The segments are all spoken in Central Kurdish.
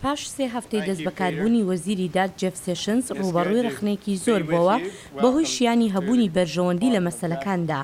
پاش سێ هەفتەی دەستبەکاربوونی وەزیری داد جێف سێشنز ڕووبەڕووی ڕەخنەیەکی زۆر بۆوە بەهۆی شیانی هەبوونی بەرژەوەندی لە مەسەلەکاندا.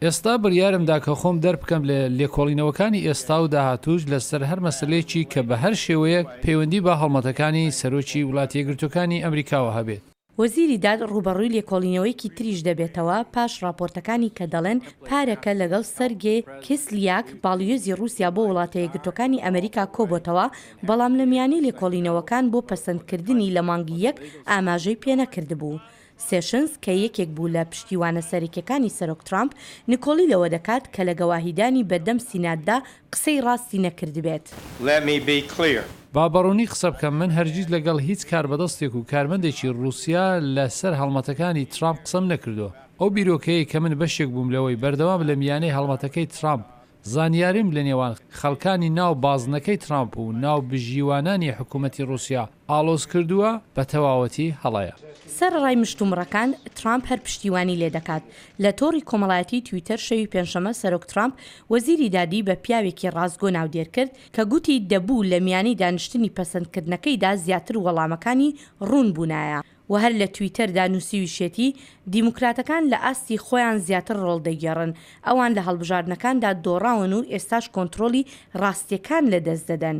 ئێستا بڕیارم دا کە خۆم دەربکەم لە لێکۆڵینەوەکانی ئێستا و داهاتووش لەسەر هەر مەسەلەیەکی کە بە هەر شێوەیەک پەیوەندی بە هەڵمەتەکانی سەرۆکی وڵاتیەکگرتووەکانی ئەمریکاوە هەبێت. وەزیری داد ڕووبەڕووی لێکۆڵینەوەیەکی تریش دەبێتەوە پاش ڕاپۆرتەکانی کە دەڵێن پارەکە لەگەڵ سەرگێ کیسلیاک باڵیۆزی ڕووسیا بۆ وڵاتەیەکگرتووەکانی ئەمریکا کۆبۆتەوە، بەڵام لە میانەی لێکۆڵینەوەکان بۆ پەسەندکردنی لە مانگی یەک ئاماژەی پێنەکردبوو. سێشنز کە یەکێک بوو لە پشتیوانە سەرەکیەکانی سەرۆک ترامپ، نکۆڵی لەوە دەکات کە لە گەواهیدانی بەردەم سیناتدا قسەی ڕاستی نەکردبێت. Let me be clear. با بەڕوونی قسە بکەم، من هەرگیز لەگەڵ هیچ کاربەدەستێک و کارمەندێکی ڕووسیا لەسەر هەڵمەتەکانی ترامپ قسەم نەکردووە. ئەو بیرۆکەیەی کە من بەشێک بووم لەوەی بەردەوام لە میانەی هەڵمەتەکەی ترامپ زانیاریم لە نێوان خەڵکانی ناو بازنەکەی ترامپ و ناوبژیوانانی حکوومەتی ڕووسیا ئاڵۆز کردووە، بە تەواوەتی هەڵەیە. سەرەڕای مشتومڕەکان، ترامپ هەر پشتیوانی لێ دەکات. لە تۆڕی کۆمەڵایەتیی تویتەر شەوی پێنجشەممە سەرۆک ترامپ وەزیری دادی بە پیاوێکی ڕاستگۆ ناودێر کرد کە گوتی دەبوو لە میانەی دانیشتنی پەسەندکردنەکەیدا زیاتر وەڵامەکانی ڕوون بوونایە. و هەر لە تویتەردا نووسیویشێتی، دیموکراتەکان لە ئاستی خۆیان زیاتر ڕۆڵ دەگێڕن، ئەوان لە هەڵبژاردنەکاندا دۆڕاون و ئێستاش کۆنترۆڵی ڕاستییەکان لەدەست دەدەن.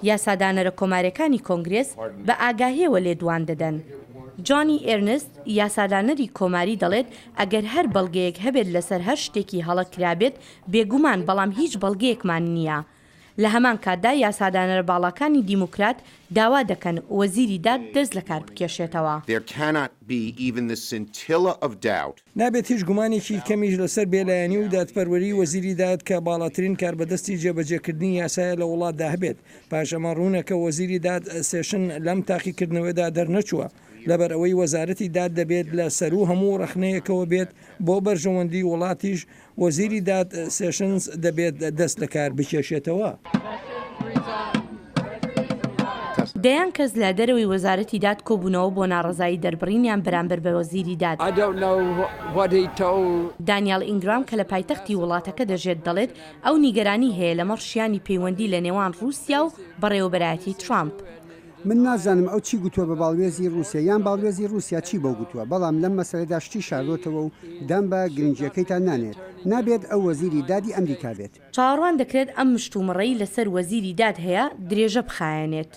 یاسادانەرە کۆمارییەکانی کۆنگرێس بە ئاگاهییەوە لێدوان دەدەن. جۆنی ئێرنست، یاسادانەری کۆماری دەڵێت، ئەگەر هەر بەڵگەیەک هەبێت لەسەر هەر شتێکی هەڵە کرابێت، بێگومان، بەڵام هیچ بەڵگەیەکمان نییە. لە هەمان کاتدا یاسادانەرە باڵاکانی دیموکرات داوا دەکەن وەزیری داد دەست لەکار بکێشێتەوە. نابێت هیچ گومانێکی کەمیش لەسەر بێلایەنی و دادپەروەری وەزیری داد کە باڵاترین کاربەدەستی جێبەجێکردنی یاسایە لە وڵاتدا هەبێت. پاش ئەمە ڕوونە کە وەزیری داد سێشن لەم تاقیکردنەوەدا دەرنەچووە. لەبەرئەوەی وەزارەتی داد دەبێت لە سەروو هەموو ڕەخنەیەکەوە بێت بۆ بەرژەوەندی وڵاتیش وەزیری داد سێشنز دەبێت دەست لەکار بکێشێتەوە. دەیان کەس لە دەرەوەی وەزارەتی داد کۆبوونەوە بۆ ناڕەزایی دەربڕینیان بەرامبەر بە وەزیری داد. دانیاڵ ئینگرام کە لە پایتەختی وڵاتەکە دەژێت دەڵێت ئەو نیگەرانی هەیە لەمەڕ شیانی پەیوەندی لە نێوان ڕووسیا و بەڕێوەبەرایەتی ترامپ. من نازانم ئەو چی گوتووە بە باڵوێزی ڕووسیا یان باڵوێزی ڕووسیا چی بەو گوتووە، بەڵام لەم مەسەلەدا شتی شاردۆتەوە و دان بە گرنگییەکەیتا نانێت. نابێت ئەو وەزیری دادی ئەمریکا بێت. چاوەڕوان دەکرێت ئەم مشتومڕەی لەسەر وەزیری داد هەیە درێژە بخایەنێت.